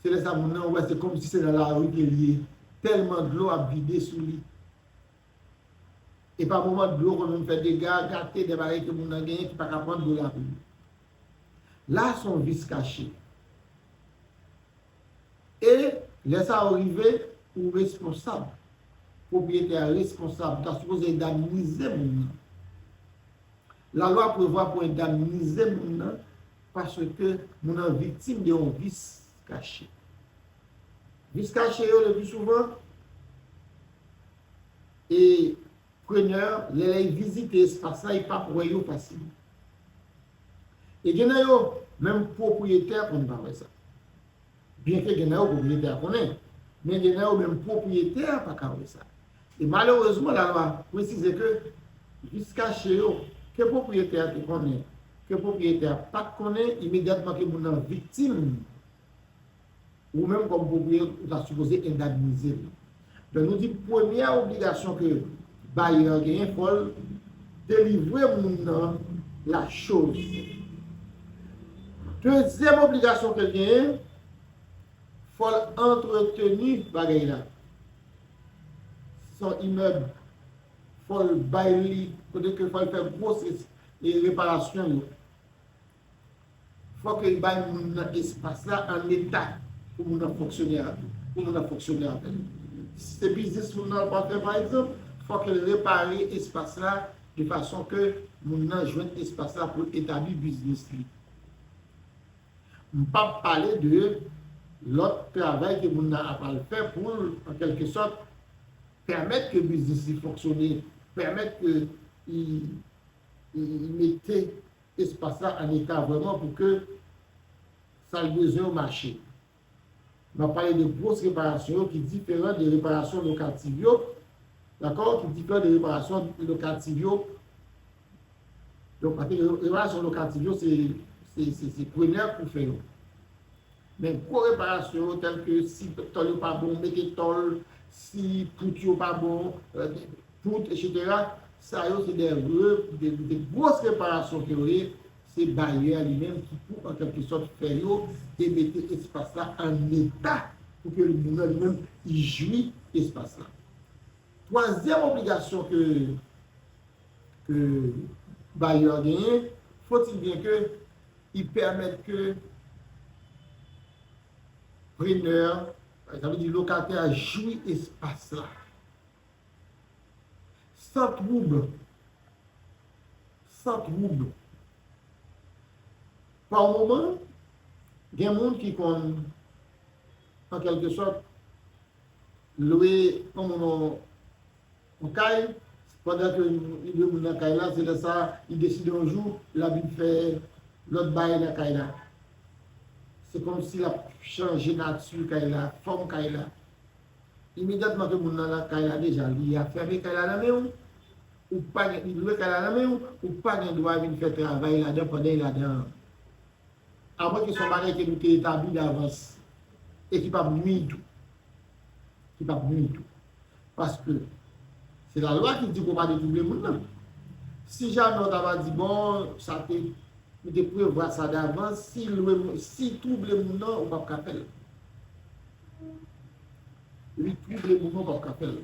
se lè sa moun nan wè se kòmsi se nan lari ke li ye, tèlman dlo ap vide sou li. E pa moman dlo konn menm fè dega, gate de bagay ke moun nan genyen ki pa ka pran dlo lapli. La se yon vis kache. E lè sa yo rive, ou responsab. Pwopriyetè a responsab. Ou ta sipoze endamnize moun nan. Lalwa prevwa pou endamnize moun nan paske moun nan viktim de yon vis kache. Vis kache yo, le pli souvan, e prenè, lè, lè y vizite espas la, y p ap wè yo fasil. E gen nan yo, menm pwopriyetè a konn pa wè sa. Byenke gen nan yo pwopriyetè a konnen, men gen nan yo menm pwopriyetè a pa ka wè sa. E malerezman, lalwa presize ke vis kache yo, ke pwopriyetè a te konnen, ke pwopriyetè a pa t konnen, imedyatman ke moun nan viktim, ou menm kòm pwopriyetè, ou ta sipoze endamnize l. Donk, nou di premyè obligasyon ke bayè a genyen, fò l delivre moun nan la choz. Dezyèm obligasyon ke l genyen, fò l antreteni bagay la. Se yon imèb, fò l bay li, kote ke fò l fè gwo se, e reparasyon yo. Fò ke l bay moun nan espas la an eta pou moun nan fonksyone a, pou moun nan fonksyone avè l. Si se biznis moun nan pral fè, pa egzanp, fò ke l repare espas la de fason ke moun nan jwenn espas la pou l etabli biznis li. M p ap pale de lòt travay ke moun nan ap al fè pou l, an kèlke sòt, pèmèt ke biznis li fonksyone, pèmèt ke li, li, li mete espas la an eta vrèman pou ke sa l bezwen yo mache. M ap pale de gwo reparasyon yo ki diferan de reparasyon lokativ yo, dakò, ki diferan de reparasyon lokativ yo. Donk, paske reparasyon lokativ yo, se, se, se, se prenè k pou fè yo. Men gwo reparasyon yo, tèlke si tòl yo pa bon, mete tòl, si pout yo pa bon, euh, pout, etsetera, sa yo se de re-, de, de gwo reparasyon ke yo ye, se bayè a li menm ki pou, an kèlke sòt, fè yo e mete espas la an eta pou ke moun nan li menm li jwi espas la. Twazyèm obligasyon ke, ke bayè a genyen, faut-il bien que li pèmèt ke prenè, sa vle di lokatè a jwi espas la. San twoub. San twoub. Pa moman, gen moun ki konn, an kèlke sòt, lwe yon moun yon, yon kay, pandan ke li lwe moun nan kay la, se lè sa, li deside yon jou, l ap vin fè lòt bagay nan kay la. Se kòmsi l ap chanje nati kay la, fòm kay la. Imedyatman ke moun nan lakay la deja, li ap fèmen kay la nan men w, ou pa gen, li lwe kay la nan men w, ou pa gen dwa vin fè travay ladan pandan l ladan an. Amwen ke se yon bagay ke nou te etabli davans e ki p ap nui tou. Ki p ap nui tou. Paske Se lalwa ki di ke w pa dwe twouble moun nan. Si jamè w ta va di, bon, sa te, nou te prevwa sa davans, si lwe, si twouble moun nan, ou p ap ka fè l. Wi, twouble moun nan, ou p ap ka fè l.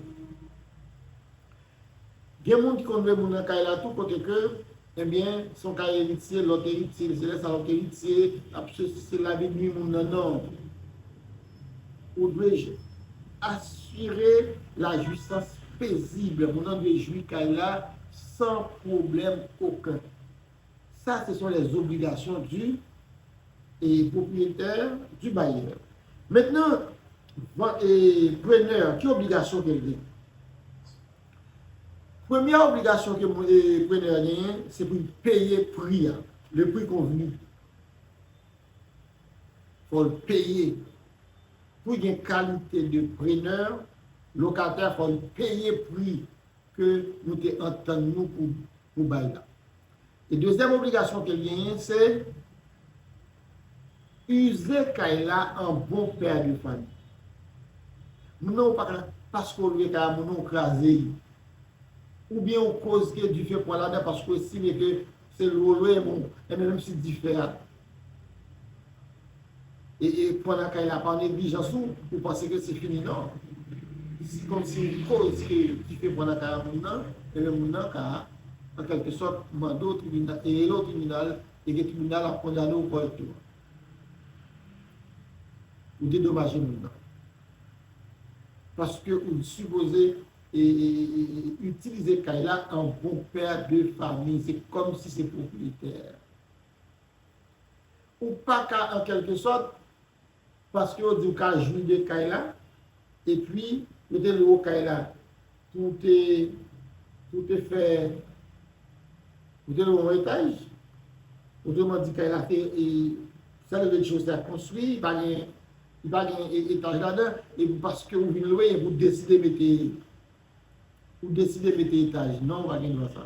Gen moun ki konn lwe moun nan kay la tou, kote ke, ebyen, se yon kay eritye, lòt eritye, se lè sa lòt eritye ap sesi, se la vin nwi moun nan, non. Ou dwe asire la jouissance paisible. Moun nan dwe jwi kay la san pwoblèm okenn. Ça, ce sont les obligations du et propriétaire, du bailleur. Maintenant, van- e prenè, ki obligasyon ke l gen? Premyè obligasyon ke moun- e prenè a genyen, se pou l peye pri a, le prix convenu. Fò l peye. Pou gen kalite de prenè, lokatè, fò l peye pri ke nou te antann nou pou, pou bay la. E dezyèm obligasyon ke l genyen, se ize kay la an bon pè de fanmi. Moun nan ou pa ka, paske w lwe kay a, moun nan ou kraze l. Oubyen ou koz ke dife pran ladan paske w estime ke se lwe w lwe, bon, enben menm si dife a e, e pran nan kay la pa neglijans ou, ou panse ke se fini, non. Si kòmsi ou koz ke dife pran nan kay a moun nan, enben moun nan ka, an kèlke sòt, mande w tribinal, e rele w tribinal, e ke tribinal ap kondane w kòrèkteman. Ou dedomaje moun nan. Paske ou sipoze e, e, e, e, itilize kay la an bon pè de fanmi. Se kòmsi se pwopriyetè. Ou pa ka, an kèlke sòt, paske yo di w ka jwi de kay la, epi yo te lwe w kay la pou w te, pou w te fè, pou w te lwe yon etaj. Otreman di, kay la te, e, sèl rez-de-chaussée a konstwi, li pa gen, li pa gen e- etaj ladan, epi paske ou vin lwe, epi ou deside mete, ou deside mete etaj. Non, ou pa gen dwa sa.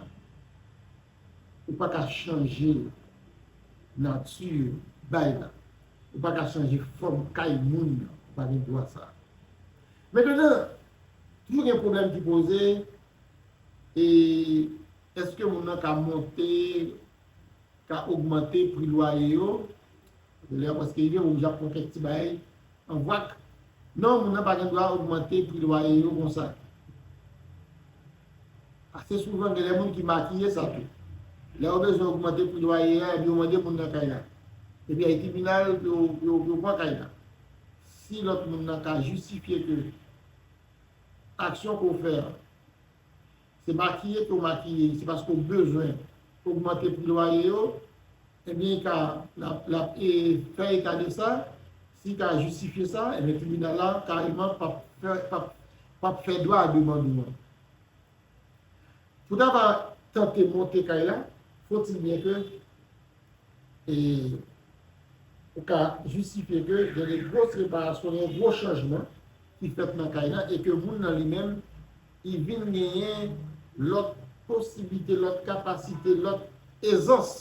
Ou pa ka chanje nati bay la. Ou pa ka chanje fòm kay moun nan. Ou pa gen dwa sa. Mentnan, toujou gen pwoblèm ki poze, e èske moun nan ka monte, ka ogmante pri lwaye yo? Lè a prèske rive, ou ja pran kèk ti bagay an vwak. Non, moun nan pa gen dwa ogmante pri lwaye yo konsa. Ase souvan, gen de moun ki makiye sa tou. Lè yo bezwen ogmante pri lwaye a, epi yo mande moun nan kay la. Epi ay tribinal, yo, yo, yo pran kay la. Si lòt moun nan ka jistifye ke aksyon ke w fè a, se makiye ke w makiye, se paske w bezwen ogmante pri lwaye yo, ebyen, ka, l ap, l ap, e, fè eta de sa, si ka jistifye sa, ebyen, tribinal la, kareman, p ap fè, p ap, p ap fè dwa a demann ou an. Pou ta va tante monte kay la, faut-il bien que e ou ka jistifye ke gen de gwo reparasyon, gen gwo chanjman ki fèt nan kay la, e ke moun nan li menm, li vin genyen lòt posiblite, lòt kapasite, lòt ezans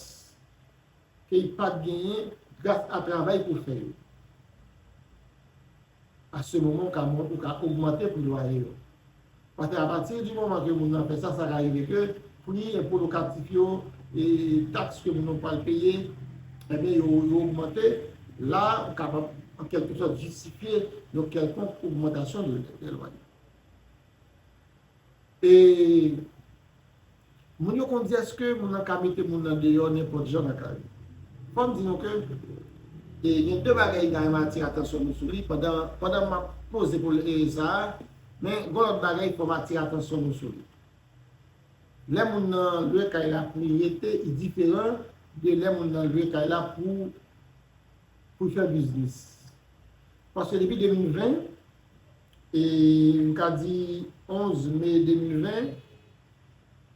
ke li pa t genyen gras a travay ke w fè yo. A se moman, ou ka, ou ka ogmante pri lwaye yo. Paske apati di moman ke moun nan fè sa, sa ka rive ke pri enpo lokatif yo, e taks ke moun nan pral peye, ebyen, yo, yo ogmante. La, ou kapab, an kèlke sòt, jistifye yon kèlkonk ogmantasyon de, de lwaye. E moun yo konn di, èske moun nan ka mete moun nan deyò nenpòt jan nan kay li? Fò m di nou ke, e, gen de bagay m ta renmen atire atansyon nou sou li pandan, pandan m ap poze pou, e, sa a, men gen lòt bagay fò m atire atansyon nou sou li. Lè moun nan lwe kay la pou li rete, li diferan de lè moun nan lwe kay la pou, pou fè biznis. Paske depi de mil ven, e m ka di onz me de mil ven,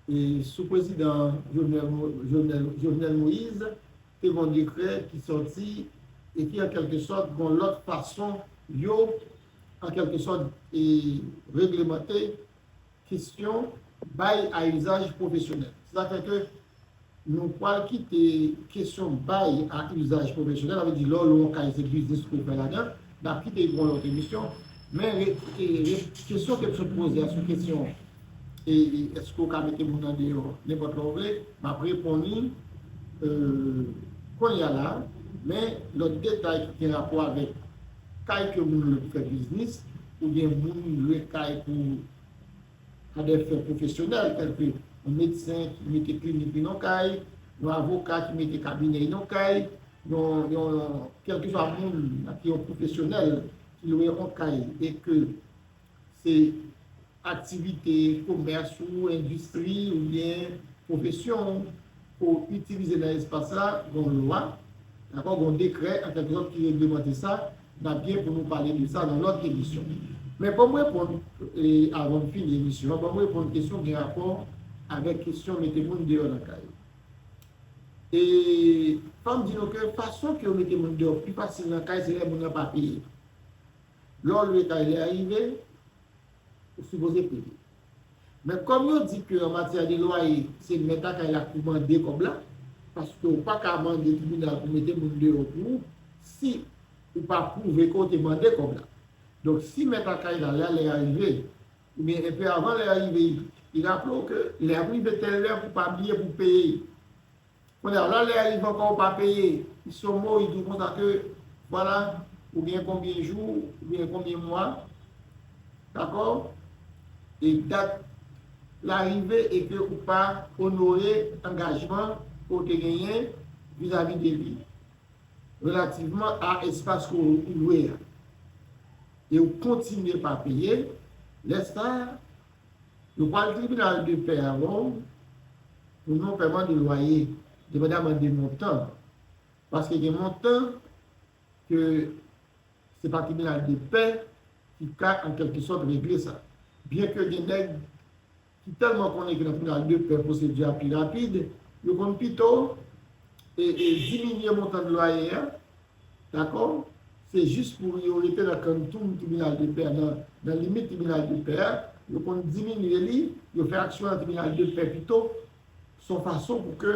e sou prezidan Jovenel Mo-, Jovenel, Jovenel Moïse, te gen yon dekrè ki sòti e ki, an kèlke sòt, gen yon lòt fason yo, an kèlke sòt, e reglemante kesyon bay a izaj pwofesyonèl. Sètadi ke nou pral kite kesyon bay a izaj pwofesyonèl, sa vle di lè w lwe yon kay se biznis pou w fè ladan, n ap kite l pou yon lòt emisyon. Men re, e, re, kesyon ke m sot poze a sou kesyon e, e èske w ka mete moun nan deyò nenpòt lè w vle? M ap reponn li, e, kounye a la, men lòt detay ki gen rapò avèk kay ke moun lwe pou fè biznis, oubyen moun lwe kay pou a dè fen pwofesyonèl, tèlke yon medsen ki mete klinik li nan kay, yon avoka ki mete kabinè li nan kay, yon, yon, kèlkeswa moun ki yon pwofesyonèl ki lwe yon kay e ke se aktivite, komès ou endistri oubyen pwofesyon ou itilize nan espas la, gen yon lwa, dakò, gen yon dekrè, an kèlkesòt, ki reglemante sa, n ap gen pou nou pale de sa nan lòt emisyon. Men ban m reponn, e, avan m fini emisyon an, ban m reponn kesyon gen rapò avèk kesyon mete moun deyò nan kay. E fò m di nou ke fason ke yo mete moun deyò pi fasil nan kay, se lè moun nan pa peye. Lè w lwe kay, lè a rive, ou sipoze peye. Men kòm yo di ke an matyè de lwaye, se mèt a kay la ki mande kòb la, paske ou pa ka mande tribinal pou mete moun deyò pou ou si ou pa pwouve ke w te mande kòb la. Donk, si mèt a kay la, lè, lè a rive, oubyen enpe avan lè a rive, li raple w ke lè ap rive tèl lè pou pa bliye pou peye. Kounye a, lè a rive ankò, ou pa peye, li somo, li di w konsa ke, vwala, ou gen konbyen jou, ou gen konbyen mwa, dakò? E dat la rive e ke ou pa onore angajman ke w te genyen vizavi de li, relativman a espas ke w lwe a. E ou kontinye pa peye, lè sa a, yo pral tribinal de pè avè w pou non pèman de lwaye, depandaman de montan. Paske gen montan ke se pa tribinal de pè ki ka, an kèlkesòt, regle sa. Byen ke gen nèg ki tèlman konnen ke nan tribinal de pè pwosedi a pi rapid, yo konn pito e, e diminye montan de lwaye a, dakò? Se jis pou yo rete nan kanntouv tribinal de pè a, nan, nan limit tribinal de pè a, yo konn diminye li, yo fè aksyon nan tribinal de pè pito. Se yon fason pou ke,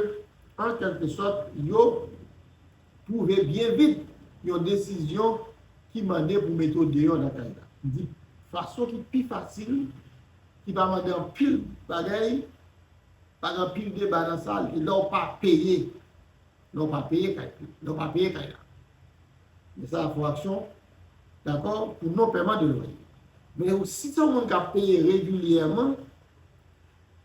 an kèlkesòt, yo twouve byen vit yon desizyon ki mande pou mete w deyò nan kay la. M di fason ki pi fasil, ki pa mande anpil bagay, pa gen anpil deba nan sa, lè w pa peye, lè w pa peye kay, lè w pa peye kay la. Men sa a fè w aksyon, dakò, pou non pèman de lwaye. Men si se yon moun k ap peye regilyèman,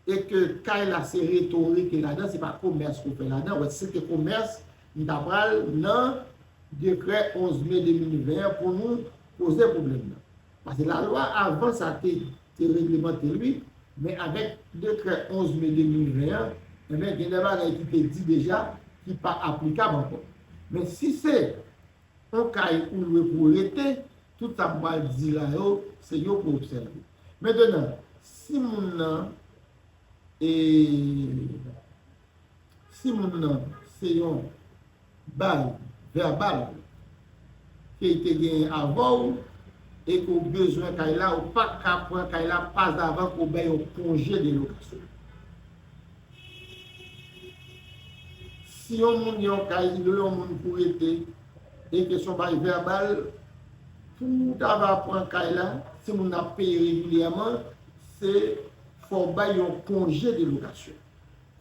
e ke kay la se rete w rete ladan, se pa komès ke w fè ladan, wè, si se te komès, m ta pral nan dekrè onz me de mil ven an pou nou poze pwoblèm nan. Paske lalwa avan sa te, te reglemante l, wi, men avèk dekrè onz me de mil ven an, enben, gen de bagay ki te di deja ki pa aplikab ankò. Men si se yon kay ou lwe pou rete, tout sa m pral di la yo, se yo pou obsève. Mentenan, si moun nan, e, si moun nan se yon bay vèbal ke l te genyen avè w e ke w bezwen kay la, ou pa ka pran kay la pazavan ke w bay yon konje de lokasyon. Si yon moun gen yon kay, li lwe yon moun pou rete, e ke se yon bay vèbal, pou w ta va pran kay la, si moun nan ap peye regilyèman, se fò w bay yon konje de lokasyon.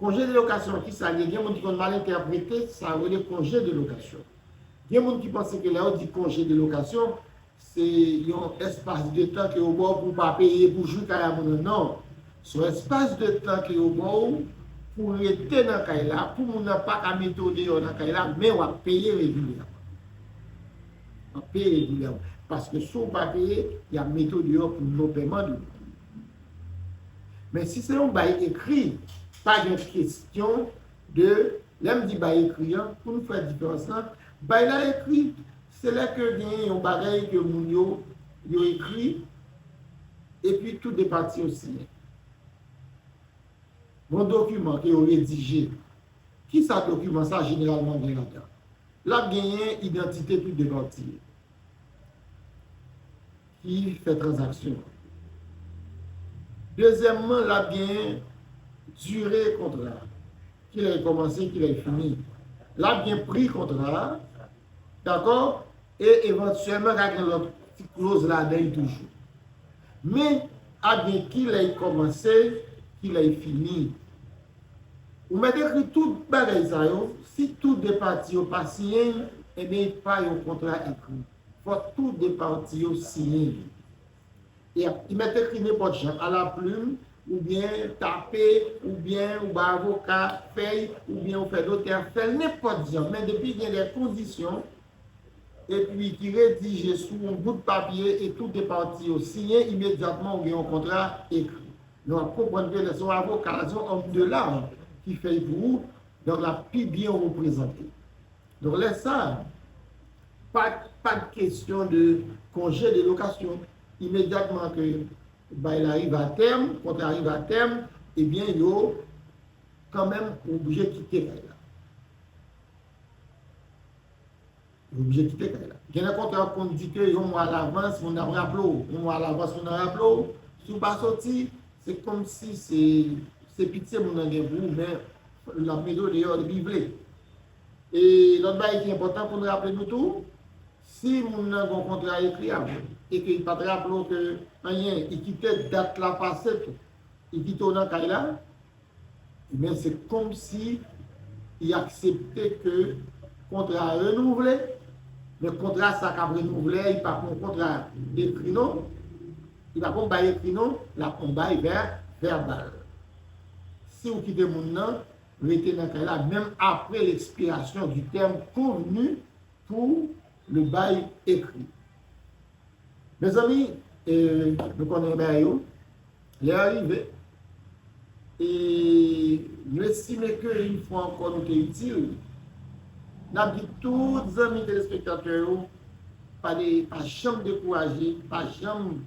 Konje de lokasyon, kisa l ye? Gen moun ki konn mal entèprete sa yo rele konje de lokasyon. Gen moun ki panse ke lè yo di konje de lokasyon, se yon espas de tan ke yo ba w pou w pa peye, pou w jwi kay a moun nan. Non. Se yon espas de tan ke yo ba w pou w rete nan kay la, pou moun nan pa ka mete w deyò nan kay la, men w ap peye regilyèman. W ap peye regilyèman. Paske si w pa peye, y ap mete w deyò pou non pèman de lwaye. Men si se yon bay ekri, pa gen kesyon de, lè m di bay ekri an, pou nou fè diferans lan, bay la ekri, se lè ke genyen yon bagay ke moun yo, yo ekri, epi tou de pati yo siyen. Yon dokiman ke yo redije. Kisa dokiman sa jeneralman gen ladan? L ap genyen idantite tou de pati yo ki fè tranzaksyon an. Dezyèmman, l ap genyen dire kontra a. Kilè l kòmanse, kilè l fini. L ap gen pri kontra a, dakò? E evantyèlman, ka gen lòt ti kloz ladan l toujou. Men, ap gen kilè l kòmanse, kilè l fini. Ou mèt ekri tout bagay sa yo, si tou de pati yo pa siyen, ebyen, pa yon kontra ekri. Fò tou de pati yo siyen. E ap, li mèt ekri nenpòt jan, a la plim, oubyen tape, oubyen ou bay avoka fèy, oubyen ou fè notè fè l, nenpòt jan. Men depi gen de kondisyon, epi ki redije sou yon bout papye e tou de pati yo siyen, imedyatman ou gen yon kontra ekri. Nou ap konprann ke lè se yon avoka, se yon òm de lam ki fèy pou ou, donk l ap pi byen reprezante. Donk lè sa, pa, pa de kesyon de konje de lokasyon. Imedyatman ke bay la rive a tèm, kontra rive a tèm, ebyen yo kanmenm oblije kite kay la. Yo oblije kite kay la. Gen lè kontra konn di ke yon mwa alavans moun nan ap raple w, yon mwa alavans moun nan raple w, si w pa soti, se kòmsi se, se pitye moun nan gen pou ou, men l ap mete w deyò depi l vle. E lòt bagay ki enpòtan pou n raple nou tou, si moun nan gen yon kontra ekri avè w e ke li pa t raple w ke anyen, li kite dat la pase tou, li kite w nan kay la, men se kòmsi li aksepte ke kontra a renouvle, men kontra sa k ap renouvle a, li pa pran kontra ekri non, li pa pran bay ekri non, l ap pran bay vè, vèbal. Si w kite moun nan rete nan kay la, menm apre lekspirasyon du tèm konvni pou le bay ekri. Mezanmi, e, nou konnen bagay yo, lè a rive, e nou estime ke yon fwa ankò nou te itil. N ap di tout zanmi telespektatè yo, pa de, pa janm dekouraje, pa janm,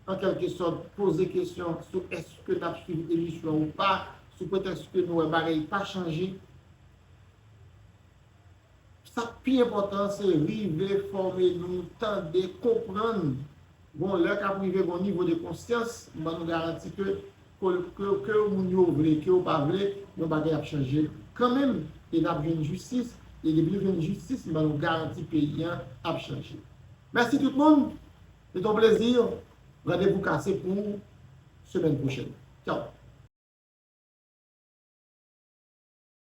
an kèlke sòt, poze kesyon sou èske n ap swiv emisyon ou pa, sou pretèks ke nou wè bagay pa chanje. Sa k pi enpòtan, se rive fòme nou, tande, konprann. Gon lè k ap rive, gon nivo de konsyans, m ban nou garanti ke, ke, ke, ke moun yo vle, ke yo pa vle, yon bagay ap chanje kanmenm, e n ap jwenn jistis, e depi nou jwenn jistis, m ban nou garanti peyi a ap chanje. Mèsi tout moun, se te yon plezi, randevou kase pou semèn pwochèn. Tchaw!